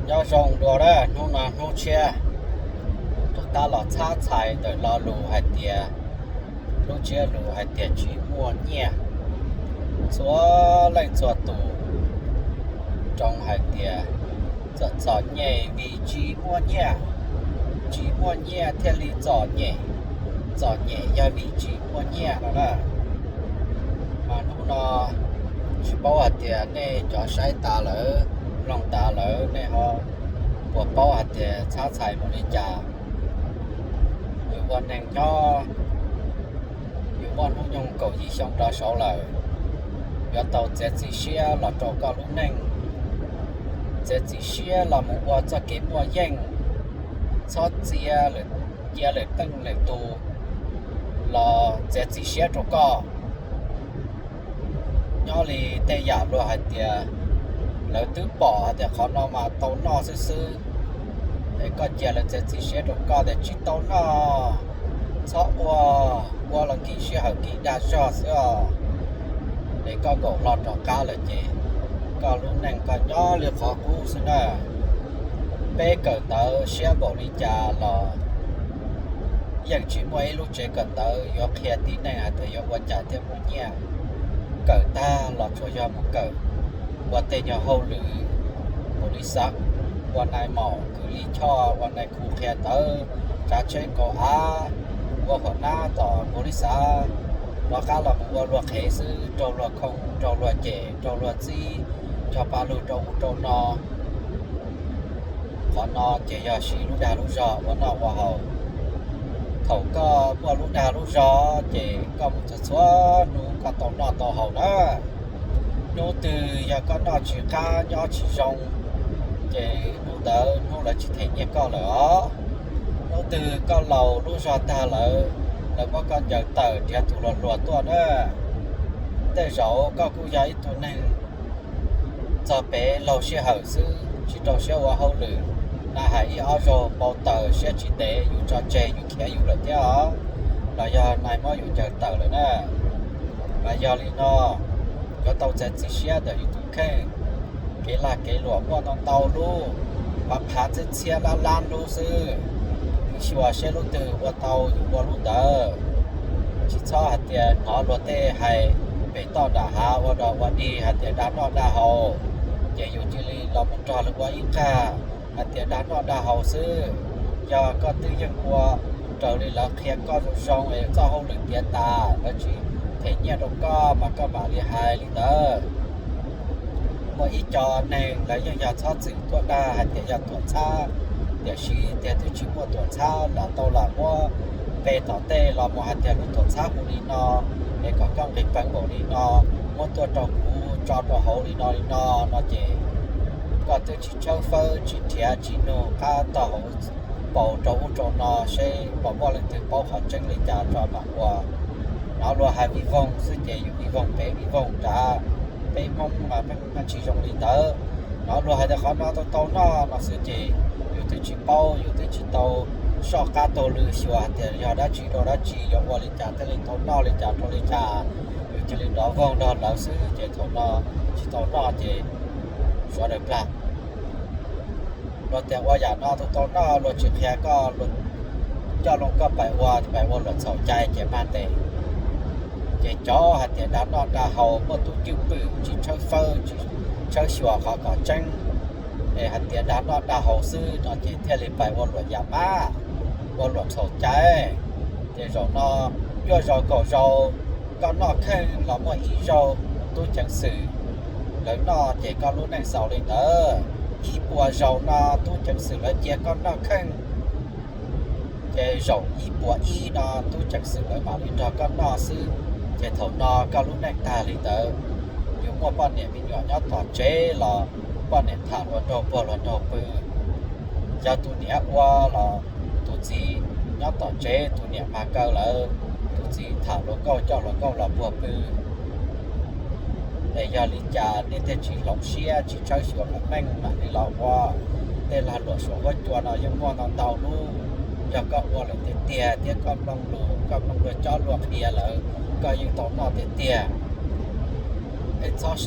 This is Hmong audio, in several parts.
Nyob zoo dua na, hnub no hnub tshiab, rov qab los txhab txhais ntawm lo lus hais tias, lub ntsiab lus hais tias tsis muaj nyiaj. Txhua leej txhua tus nco hais tias txom txom nyem vim tsis muaj nyiaj, tsis muaj nyiaj thiaj li txom nyem, txom nyem yog vim tsis muaj nyiaj no na. Mas hnub no tsis paub hais tias nej cov saib tas lawm, mloog tas lawm, nej ho puas paub hais tias txhab txhais mus li cas? Yus ua neeg nyob, yus muaj hnub nyoog kaum yim xyoo rov saud lawm, yuav tau txiav txim siab los rau koj lub neej, txiav txim siab los mus ua txoj kev muaj yeej, txhob txia lwm, cia lwm teej lwm tus los txiav txim siab rau koj. Nyob li tej yam luag hais tias lawv twb pom hais tias qhov no mas tau noj xwb xwb, es koj cia lawv txiav txim siab rau koj tias tsis tau noj, txhob ua, ua los nkim sij hawm nkim dag zog xwb os. Es koj nkaum hlo rov qab lawm ces koj lub neej koj nyob li qhov qub xwb na. Peb kawm ntawv siab npaum li cas los yeej tsis muaj ib lub tsev kawm ntawv yuav qhia tib neeg hais tias yuav ua cas thiaj muaj nyiaj. Kawm tag los tsuas yog mus kawm ua tej nyuag hauj lwm, mus li xav ua nai maum, kws li choj, ua nai khu qhia ntawv, tsav tsheb nkaus av, ua huam nab tom mus li xav, rov qab los mus ua luag qhev xwb, raug luag khoo, raug luag cem, raug luag txib, ncho pa lug rau ub rau no. Qhov no ces yog siv lub dag lub zog ua noj ua haus. Thaum koj muaj lub dag lub zog ces koj mus txhua txhua hnub koj tau noj tau haus na. Hnub twg yog koj noj tsis qab nyob tsis zoo, ces hnub ntawd hnub lawv tsis them nyiaj koj lawm os. Hnub twg koj laus lub zog tag lawm, lawv muab koj ncaws tawm nrhiav tus hluas hluas tuaj na. Tej zaum koj kuj yog ib tug neeg txog pem laug sij hawm xwb, tsis rau siab ua hauj lwm, na hais ib ob zaug npau taws siab tsis ntev yus tso tseg yus khiav yus lawm thiab os, los yog nai muab yus ncaws tawm lawm na. Mas yog li no, yuav tau txiav txim siab ntawm yus tus kheej. Kev lag kev luam muaj ntau ntau lub, phav phav txhiab txhiab lab lab lub xwb. Yus xyuas seb lub twg ua tau yus ua lub ntawd. Tsis txhob hais tias hnov luag tej hais pem toj nram hav ua dog ua dig hais tias dag noj dag haus, ces yus cia li los mus nrog lawv ua ib nqag hais tias dag noj dag haus xwb. Yog koj twb yeej ua raws li lawv qhia koj zoo zoo es txoj hauj lwm tiav tas, lawv tsis them nyiaj rau koj mas koj mam li hais li ntawd. Muaj ib co neeg lawv yeej yog txhob txwm tuaj dag hais tias yog tuam txhab, tiam sis tias twb tsis muaj tuam txhab los tau lam muab pe tom tej los mus hais tias lub tuam txhab hu li no, es kom koj nqis peev npaum li no, muab tuaj rau kuv tso rau hauv li no li no no ces koj twb tsis tshawb fawb tsis nrhiav tsis nug qab tog hauv paus rau ub rau no seb puas muaj leej twg paub qhov tseeb li cas tso mam ua. Hnov luag hais vij voog xwb ces yus vij voog pem vij voog nrad, peb Hmoob mas peb Hmoob tsis zoo li ntawd. Hnov luag hais tias qhov no tau tau noj no xwb ces yus twb tsis paub, yus twb tsis tau soj qab taug lw xyuas hais tias yog dab tsi rau dab tsi, yuav ua li cas thiaj li tau noj li cas rau li cas, yus cia li nrov voog nrog lawv xwb ces thaum no tsis tau noj ces sawv daws plam. Luag tias ua yam no tau tau noj, luag tsis qhia koj, luag coj loo koj pais ua, pais ua luam txhaum cai ces mag tes. Ces cov hais tias dag noj dag haus muaj tub cwj pwm tsis tshawb fawb tsis tshawb xyuas qhov kom tseeb, es hais tias dag noj dag haus xwb no ces thiaj li pais ua luam yam mab, ua luam txhaum cai. Ces zaum no cuaj zaus kaum zaus koj noj kheej los muaj ib zaug tub ceev xwm lawv noj ces koj lub neej xaus li ntawd. Ib puas zaus no tub ceev xwm lawv cia koj noj kheej, ces zaum ib puas ib no tub ceev xwm lawv mam li nrog koj noj xwb, ces thaum no koj lub neej tag li ntawd. Yus muaj poj niam me nyuam nyob tom tsev los poj niam tham hluas nraug puag hluas nraug pw. Yog tus niam ua los tus txiv nyob tom tsev, tus niam mag kaw lawm, tus txiv tham hluas nkauj coj hluas nkauj los puag pw. Es yog li cas nej thiaj tsis hloov siab tsis tshawb xyuas meej mam li los ua? Tej lag luam suam huab cua no yeej muaj ntau ntau lub. Yog koj ua lawm tiag tiag thiab koj mloog lus, koj mloog luag cob luag qhia lawm, koj yeej tau noj tiag tiag. Es txhob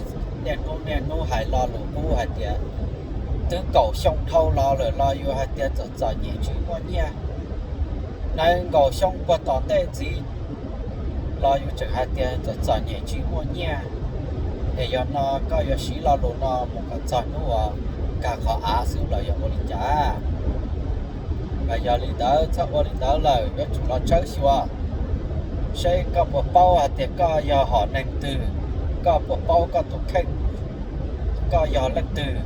niaj hnub niaj hnub hais lo lus qub hais tias twb kaum xyoo dhau los lawm los yus hais tias txom txom nyem tsis muaj nyiaj. Nees nkaum xyoo puag tom ntej ntxiv los yus tseem hais tias txom txom nyem tsis muaj nyiaj. Es yog no koj yuav siv lo lus no mus kom txog hnub uas kag qhov av xwb los yog ua li cas? Mas yog li ntawd txhob ua li ntawd lawm, yuav tsum los tshawb xyuas seb koj puas paub hais tias koj yog hom neeg twg, koj puas paub koj tus kheej, koj yog leej twg.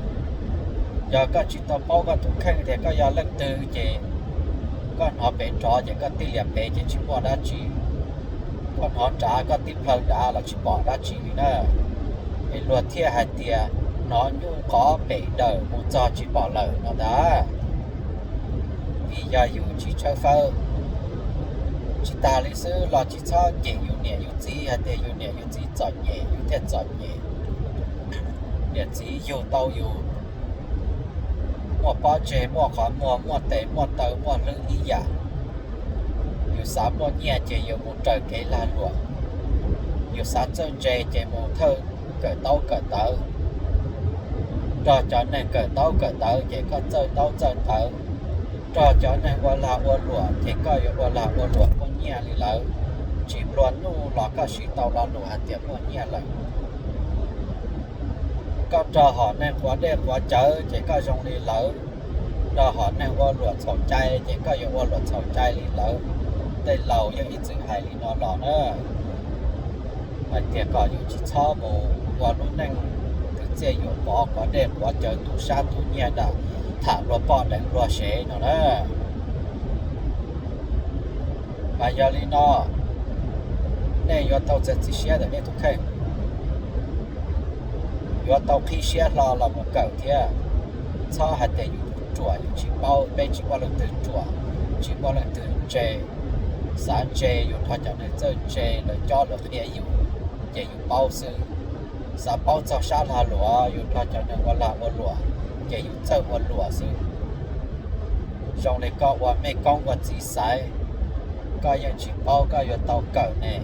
Yog koj tsis tau paub koj tus kheej tias koj yog leej twg ces koj hnov pem nrov ces koj tib liam pem ces tsis muaj dab tsi, koj hnov nrad koj tib plhaw nrad los tsis pom dab tsi li na. Es luag thiaj hais tias hnov nyuj qov pem dawm mus txog tsis pom lawm no ntag. Vim yog yus tsis tshawb fawb. Tsis tas li xwb los tsis txhob cem yus niam yus txiv hais tias yus niam yus txiv txom nyem yus thiaj txom nyem. Niam txiv yug tau yus muaj pob ntseg muaj qhov muag muaj tes muaj taw muaj hlwb ib yam. Yus xav muaj nyiaj ces yus mus raws kev lag luam, yus xav txawj ntse ces mus thawj kawm ntaub kawm ntawv, nrog cov neeg kawm ntaub kawm ntawv ces koj txawj ntaub txawj ntawv, nrog cov neeg ua lag ua luam ces koj yuav ua lag ua luam muaj nyiaj li lawv. Tsis nplua nuj los koj siv tau lo lus hais tias muaj nyiaj lawm. Koj nrog hom neeg quav dej quav cawv ces koj zoo li lawv, nrog hom neeg ua luam txhaum cai ces koj yuav ua luam txhaum cai li lawv. Tej laus yeej ib txwm hais li no los na, hais tias kom yus tsis txhob mus ua lub neej twv txiaj yuam pov quav dej quav cawv tu sab tu nyiag nram tham luag poj deev luag sev no na. Mas yog li no, nej yuav tau txiav txim siab ntawm nej tus kheej, yuav tau qhib siab hlo los mus kawm thiab. Txhob hais tias yus ruam yus tsis paub, peb tsis muaj leej twg ruam, tsis muaj leej twg ntse. Xav ntse yus nrog cov neeg txawj ntse lawv cob lawv qhia yus ces yus paub xwb. Xav paub txog sab lag luam yus nrog cov neeg ua lag ua luam ces yus txawj ua luam xwb. Zoo li koj ua mej koob ua txiv xaiv, koj yeej tsis paub koj yuav tau kawm ne.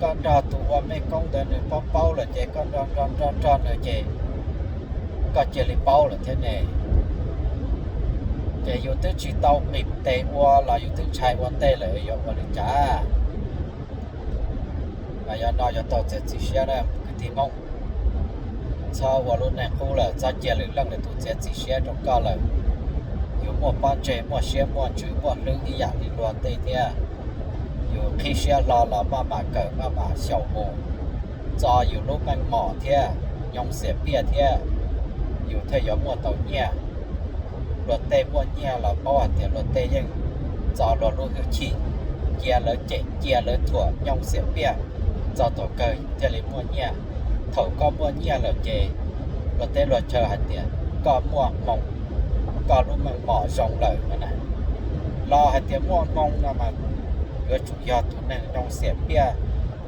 Koj nrog tus ua mej koob ntawd nws paub paub lawm ces koj nrog nrog nrog nrog nws ces koj cia li paub lawm thiab ne. Ces yus twb tsis tau nqis tes ua los yus twb ntshai ua ntej lawm yuav ua li cas? Mas yog no yuav tau txiav txim siab na kwv tij Hmoob. Txhob ua lub neej qub lawm, txhob cia lwm leej lwm tus txiav txim siab rau koj lawm. Yus muaj pob ntseg muaj siab muaj ntsws muaj hlwb ib yam li luag tej thiab. Yus qhib siab hlo los maj mam kawm maj mam xyaum mus, txo yus lub meej mom thiab nyoo xiam piaj thiab, yus thiaj yuav muaj tau nyiaj. Luag tej muaj nyiaj los paub hais tias luag tej yeej txo luag lub hwj chim, cia lawv cem cia lawv thuam nyoo xiam piaj, txog thaum kawg thiaj li muaj nyiaj. Thaum koj muaj nyiaj lawm ces luag teb luag chaw hais tias koj muaj hmoo, koj lub meej mom zoo lawm no na. Los hais tias muaj hmoo no mas yuav tsum yog tus neeg nyoo xiam piaj,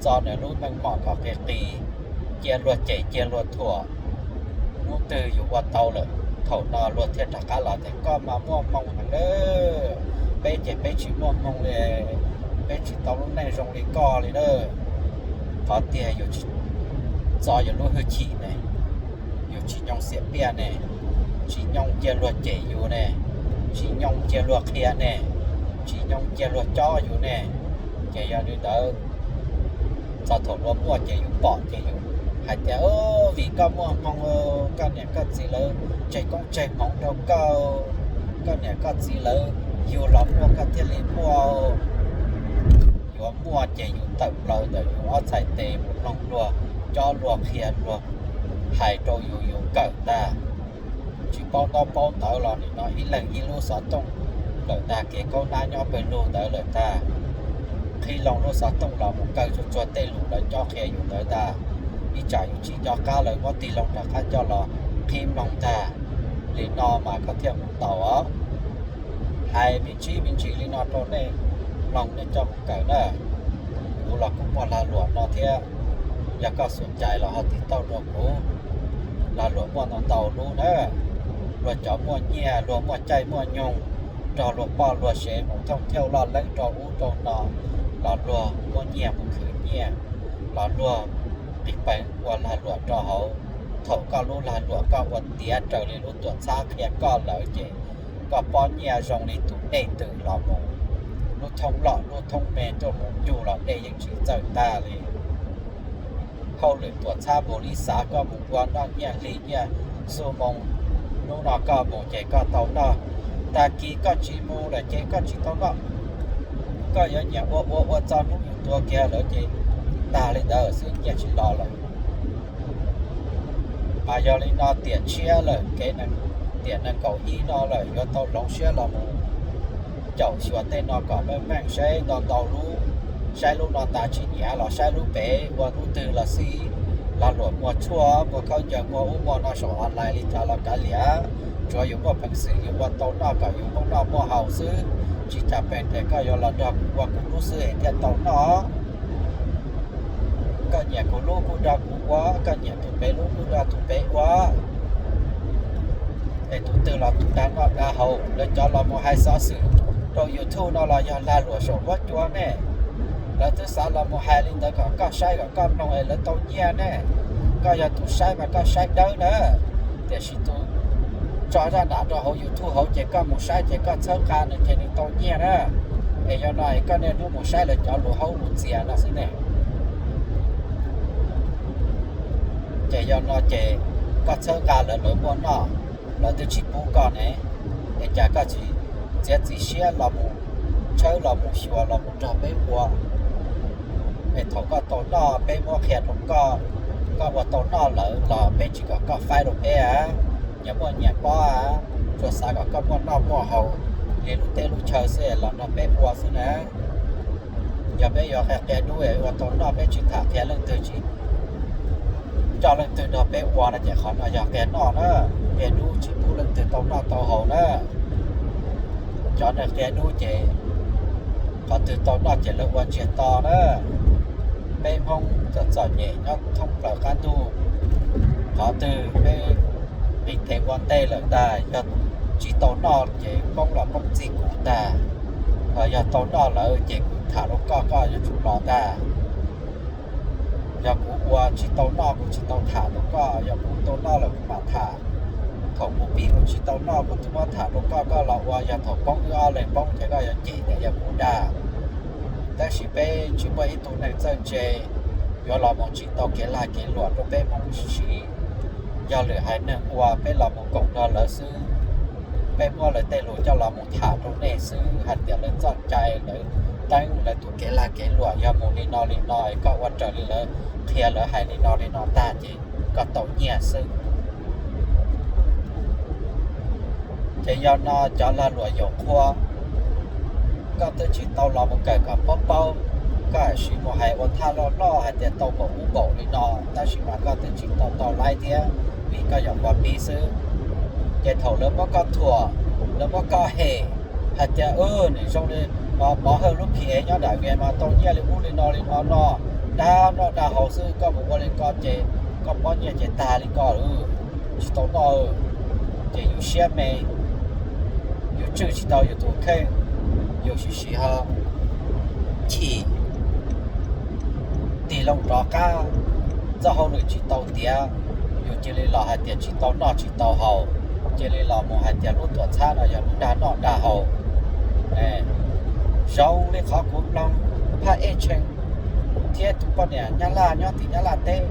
txo nws lub meej mom kom qis qis, cia luag cem cia luag thuam. Hnub twg yus ua tau lawm, thaum no luag thiaj rov qab los tias koj mas muaj hmoo heev lawm, peb ces peb tsis muaj hmoo li, peb tsis tau lub neej zoo li koj li na. Qhov tiag yus tsis txo yus lub hwj chim ne, yus tsis nyoo xiam piaj ne, tsis nyoo cia luag cem yus ne, tsis nyoo cia luag qhia ne, tsis nyoo cia luag cob yus ne. Ces yog li ntawd, txog thaum luag muaj ces yus pom ces yus hais tias, vim koj muaj hmoo, koj niam koj txiv lawv tseg koob tseg hmoov rau koj, koj niam koj txiv lawv yug los muaj koj thiaj li muaj. Yuav muaj ces yus tawm plaws ntawm yus ob txhais tes mus mloog luag cob luag qhia luag hais rau yus, yus kawm ntag. Tsis paub ntaub paub ntawv los nim no ib leeg ib lub xov tooj, kawm ntag kev kaub nab nyob pawg lug ntawd lawm ntag. Qhib loo lub xov tooj los mus kaw tsuag tsuag tej lus lawv cob qhia yus ntawd ntag. Ib tsam yus tsis nco qab lawv muab tig loo rov qab coj los qhib mloog ntag. Li no mas koj thiaj mus tau os. Hais me ntsis me ntsis li no rau nej mloog nej coj mus kawm na. Kuv los kuj muaj lag luam no thiab, yog koj xav cais los ho tiv tauj rau kuv. Lag luam muaj ntau ntau lub na. Luag cov muaj nyiaj luag muaj caij muaj nyoog, nrog luag poj luag sev mus thooj thauj loj leeb rau ub rau no, los luag muab nyiaj mus khwv nyiaj, los luag qis peev ua lag luam rau hauv Thaum koj lub lag luam koj ua tiav raws li lub tuam txhab qhia koj lawm ces koj pob nyiaj zoo li tus dej ntws los mus, lub thoob loj lub thoob me tuaj mus cug los dej yeej tsis txawj tag li. Hauj lwm tuam txhab npaum li xav koj mus ua noj nyiaj hli nyiaj xuj moo, hnub no koj mus ces koj tau noj, tag kis koj tsis mus lawm ces koj tsis tau noj. Koj yuav nyiam ua ua ua txog hnub yus tuag kiag lawm ces tag li ntawd xwb, nyiaj tsis los lawm. Mas yog li no tiam tshiab lawm, kev tiam nees nkaum ib no lawm yuav tau hloov siab los mus caum xyuas tej no kom meej meej, saib ntau ntau lub, saib lub no tas tsis nyiam los saib lub pem ua lub twg los xij. Lag luam muag tshuaj muag khaub ncaws muag ub muag no saum online li cas los kav liam, tsuav yus muaj peev xwm yus ua tau noj kom yus muaj noj muaj haus xwb. Tsis tas pes tias koj yuav los nrog kuv ua kuv lub xwb es thiaj tau noj. Koj nyiam kuv lub kuj nrog kuv ua, koj nyiam tus pem lub kuj nrog tus pem ua. Es tus twg los tus dag noj dag haus, lawv cov los mus hais xov xwm rau YouTube no los yog lag luam saum huab cua ne. Lawv twb xav los mus hais li ntawd kom koj saib kom koj mloog es lawv tau nyiaj ne. Koj yog tus saib mas koj saib dawb na, tiam sis tus tso zaj nram rau hauv YouTube hauv ces koj mus saib ces koj txhawb nqa nws ces nws tau nyiaj na. Es yog no es koj niaj hnub mus saib lawv cov lus haub lus txias no xwb ne. Ces yog no ces koj txhawb nqa lawv, lawv muaj noj, lawv twb tsis pub koj ne, es cas koj tsis txiav txim siab los mus tshawb los mus xyuas los mus nrog peb ua? Es thaum koj tau noj peb muab qhia rau koj, koj ua tau noj lawm los peb tsis kom koj faib rau peb a, nyias muaj nyias pob a, tsuas xav kom koj muaj noj muaj haus li lub teb lub chaw xwb los nrog peb ua xwb na. Yog peb yuav qia qia dub es ua tau noj peb tsis tham qhia leej twg, tsis coj leej twg nrog peb ua no ces qhov no yog qia noj na, qia dub tsis pub leej twg tau noj tau haus na. Cov neeg qia dub ces qhov twg tau noj ces lawv ua ntsiag to na. Peb Hmoob txom txom nyem nyob thoob plaws qab ntuj, qhov twg peb nqis tes ua ntej lawm ntag, yog tsis tau noj ces poob los poob txij kuv ntag, ho yog tau noj lawm ces kuv tham rau koj, koj yuav tsum los ntag. Yog kuv ua tsis tau noj kuv tsis tau tham rau koj, yog kuv tau noj lawm kuv mam tham. Thaum kuv pib kuv tsis tau noj kuv twb muab tham rau koj, koj los ua, yog thaum poob wb ob leeg poob ces koj yuav cem tias yog kuv dag. Tab sis peb tsis muaj ib tug neeg txawj ntse yuav los mus tsim tau kev lag kev luam rau peb Hmoob sib, yog lwm haiv neeg ua peb los mus koom nrog lawv xwb. Peb muab lawv tej lus coj los mus tham rau nej xwb hais tias lawv txoj cai lawv teeb lawv tus kev lag kev luam yog mus li no li no, koj ua raws li lawv qhia lawv hais li no li no tag ces koj tau nyiaj xwb. Ces yog no cov lag luam yaum qhua, koj twb tsis tau los mus kawm kom paub paub, koj hais sis mus hais ua thaj loj loj hais tias tau npaum ub npaum li no, tab sis mas koj twb tsis tau tau laib thiab, vim koj yog qhua pib xwb. Ces thaum lawv muab koj thuam, lawv muab koj hem hais tias nws zoo li Pov Hawj lub P A nyob nram Vias mas tau nyiaj li ub li no li no no, dag noj dag haus xwb, koj mus ua li ko ces koj pob nyiaj ces tag li ko, tsis tau noj. Ces yus siab me, yus tswj tsis tau yus tus kheej, yus sim sim ho chim, tig loo rov qab, txoj hauj lwm tsis tau tiav, yus cia li los hais tias tsis tau noj tsis tau haus, cia li los mus hais tias lub tuam txhab no yog lub dag noj dag haus. Zoo li qhov kuv mloog Phaj Ej Tsheej thiab tus poj niam Nyab Laj nyob tim Nyab Laj teb,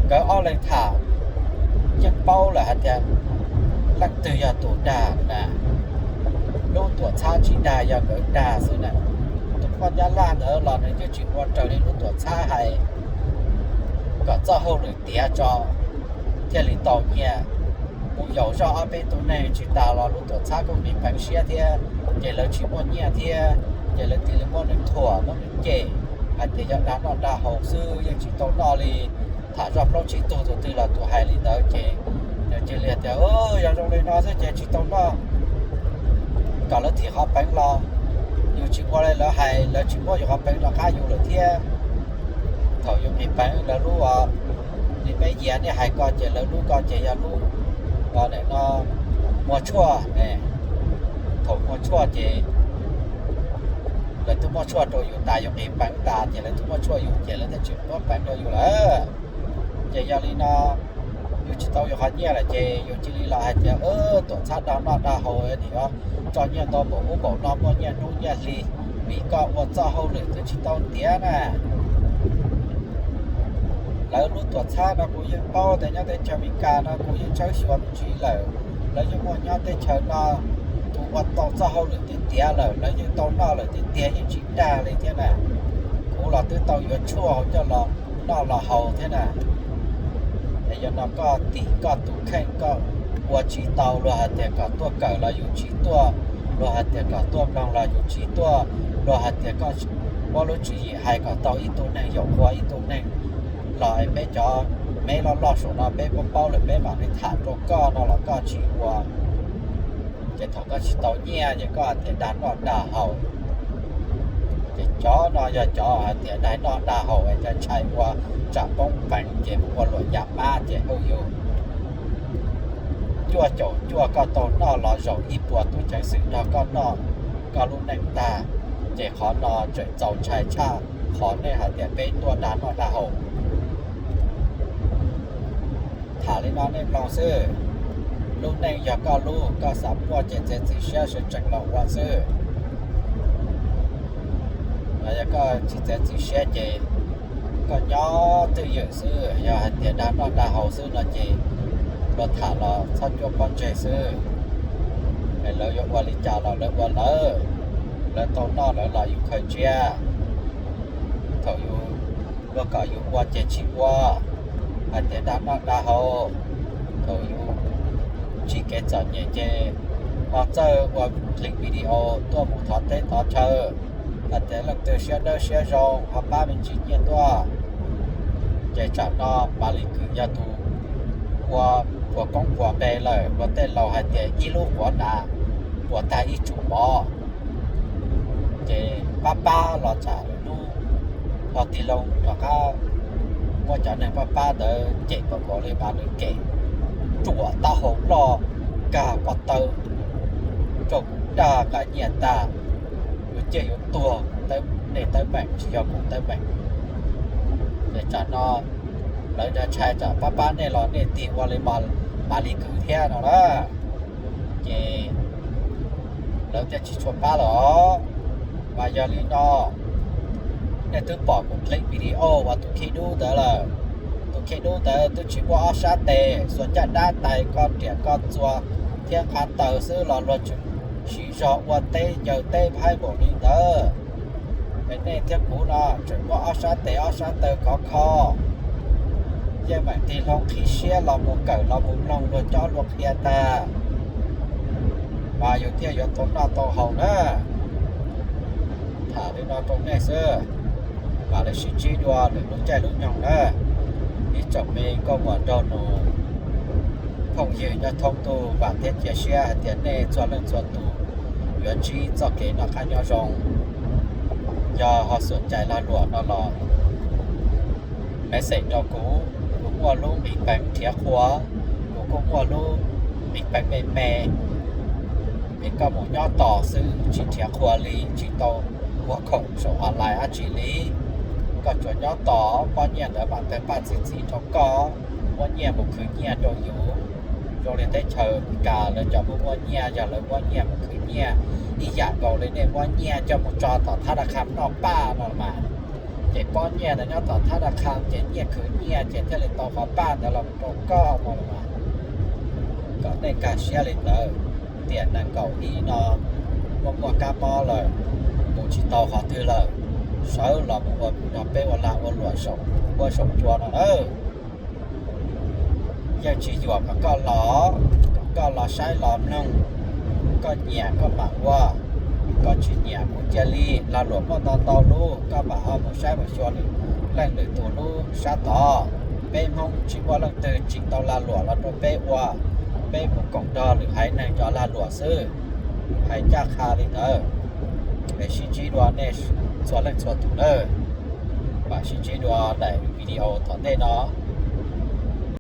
nkawd ob leeg tham yeej paub lawm hais tias leej twg yog tus dag na. Lub tuam txhab tsis dag yog nkawd dag xwb na. Tus poj Nyab Laj ntawd los nws yeej tsis ua raws li lub tuam txhab hais kom txoj hauj lwm tiav tso thiaj li tau nyiaj. Mus yaum zoj ob peb tug neeg tsis tas los lub tuam txhab kuj nqis peev siab thiab, ces lawv tsis muaj nyiaj thiab, ces lawv cia li muab nws thuam muab nws cem hais tias yog dag noj dag haus xwb yeej tsis tau noj li. Tham zoj plaub tsib tug tus twg los tus hais li ntawd ces nws cia li tias yog zoo li no xwb ces tsis tau noj, kom lawv thim qhov peev los, yus tsis ua li lawv hais lawv tsis muab yus qhov peev rov qab yus lawm thiab. Thaum yus nqis peev lawv lub, li peb Yias nej hais ko ces lawv lub ko ces yog lub no muag tshuaj. Thaum muag tshuaj ces lawv twb muab tshuaj rau yus tas, yus nqis peev tas ces lawv twb muab tshuaj yus ces lawv twb tsis muab peev rau yus lawm. Ces yog li no Yus tsis tau yus qhov nyiaj lawm ces yus cia li los hais tias tuam txhab dag noj dag haus, nim no tso nyiaj ntau npaum ub npaum no, muaj nyiaj hnub nyiaj hli, vim koj ua txoj hauj lwm twb tsis tau tiav na. Lawv lub tuam txhab no kuv yeej paub tias nyob teb chaws Amelikas no kuv yeej tshawb xyuas me ntsis lawm. Lawv yeej muaj nyob teb chaws no, tus ua tau txoj hauj lwm tiav tiav lawm, lawv yeej tau noj lawm tiag tiag, yeej tsis dag li thiab na. Kuv los twb tau yuav tshuaj coj los noj los haus thiab na. Es yog no koj tim koj tus kheej, koj ua tsis tau, luag hais tias kom tuaj kawm los yus tsis tuaj, luag hais tias kom tuaj mloog los yus tsis tuaj, luag hais tias koj muab lub tswv yim hais kom tau ib tug neeg yaum qhua ib tug neeg los, peb cov me loj loj saum no peb paub paub lawm peb mam li tham rau koj no los koj tsis ua. Ces thaum koj tsis tau nyiaj ces koj hais tias dag noj dag haus. Ces cov no yog cov hais tias dag noj dag haus es cov ntshai ua tsam poob peev ces mus ua luam yam mab ces hauj yus cuaj caum cuaj koj tau noj los zaum ib puas tub ceev xwm nrog koj noj koj lub neej tag. Ces qhov no tseem txaus ntshai tshaj qhov nej hais tias peb tuaj dag noj dag haus. Tham li no nej mloog xwb. Lub neej yog koj lub, koj xav muaj ces txiav txim siab sawv tsees los ua xwb. Yog koj tsis txiav txim siab ces koj nyob twj ywm xwb. Yog hais tias dag noj dag haus xwb no ces luag tham los txhob cuab pob ntseg xwb. Lawv yuav ua li cas los lawv ua lawv, lawv tau noj lawv los yus khaws tsiab. Thaum yus, luag kom yus ua ces tsis ua, hais tias dag noj dag haus. Thaum yus ntsib kev txom nyem ces ho txawj ua clip video tuaj mus thov teb thov chaw, hais tias leej twg siab dawb siab zoo ho pab me ntsis nyiaj tuaj. Ces tsam no Malis Kwm yog tus ua puas koob puas npe lawm, luag tej laus hais tias ib lub quav nas puas tag ib tsum mov. Ces pab pab los tsam lwm hnub ho tig loo rov qab muab cov neeg pab pab ntawd cem npaum nkaus li Malis Kwm, ruam taub hau loj, kag pob tawb, rau kuv dag nqa nyiaj tag, yuav ciaj yuav tuag, nej teeb meem tsis yog kuv teeb meem. Ces tsam no lawv ntshai tsam pab pab nej los nej tig ua li Malis Kwm thiab no na. Ces lawv thiaj tsis tshua pab lawm os. Mas yog li no, nej twb pom kuv clip video uas tus khib dub ntawd lawm. Tus khib dub ntawd twb tsis muaj ob sab tes, xuas caj dab tais ko riam ko txuas thiab nqa taws xwb los luag tseem siv zog ua teb ncaws teb phaib npaum li ntawd. Es nej thiab kuv no tseem muaj ob sab tes ob sab taw khov kho, yeej meem tig hlo qhib siab los mus kawm los mus mloog luag cob luag qhia tag, mas yus thiaj yuav tau noj tau haus na. Tham li no rau nej xwb, mam li sib ntsib dua lwm lub caij lub nyoog na. Ib tsoom me nkauj muam nraug nus, phooj ywg nyob thoob ntuj, vam thiab cia siab hais tias nej txhua leej txhua tus yuav ntsib txoj kev noj qab nyob zoo. Yog ho xom cai lag luam no los message rau kuv, kuv muaj lub mi peev nrhiav qhua, kuv kuj muaj lub mi peev me me, es koj mus nyob tos xwb tsis nrhiav qhua li, tsis tau ua khoom saum online dab tsi li. Koj tsuas nyob tos pob nyiaj ntawd mam tawg paj txi txiv rau koj, muab nyiaj mus khwv nyiaj rau yus. Zoo li teb chaws Amelikas lawv cov muaj muaj nyiaj yog lawv muab nyiaj mus khwv nyiaj, ib yam nkaus li nej muab nyiaj coj mus tso tom thab dab kham noj paj no mas, ces pob nyiaj ntawd nyob tom thab dab kham ces nyiaj khwv nyiaj ces thiaj li tau qhov paj ntawd los rau koj no los mas. Kom nej nkag siab li ntawd, tiam nees nkaum ib no muaj muaj kab mob lawm, mus tsis tau qhov twg lawm, sawv los mus ua nrog peb ua lag ua luam saum huab saum cua no na. Yeej tsis yuam kom koj los, kom koj los saib los mloog. Koj nyiam koj mam ua, koj tsis nyiam kuv cia li. Lag luam muaj ntau ntau lub, koj mam ho mus saib mus xyuas lwm leej lwm tus lub sab tod. Peb Hmoob tsis muaj leej twg tsim tau lag luam los rau peb ua, peb mus koom nrog lwm haiv neeg cov lag luam xwb. Hais ncaj qha li ntawd, es sib ntsib dua nej txhua leej txhua tus nawb. Mam sib ntsib dua daim video tom ntej no.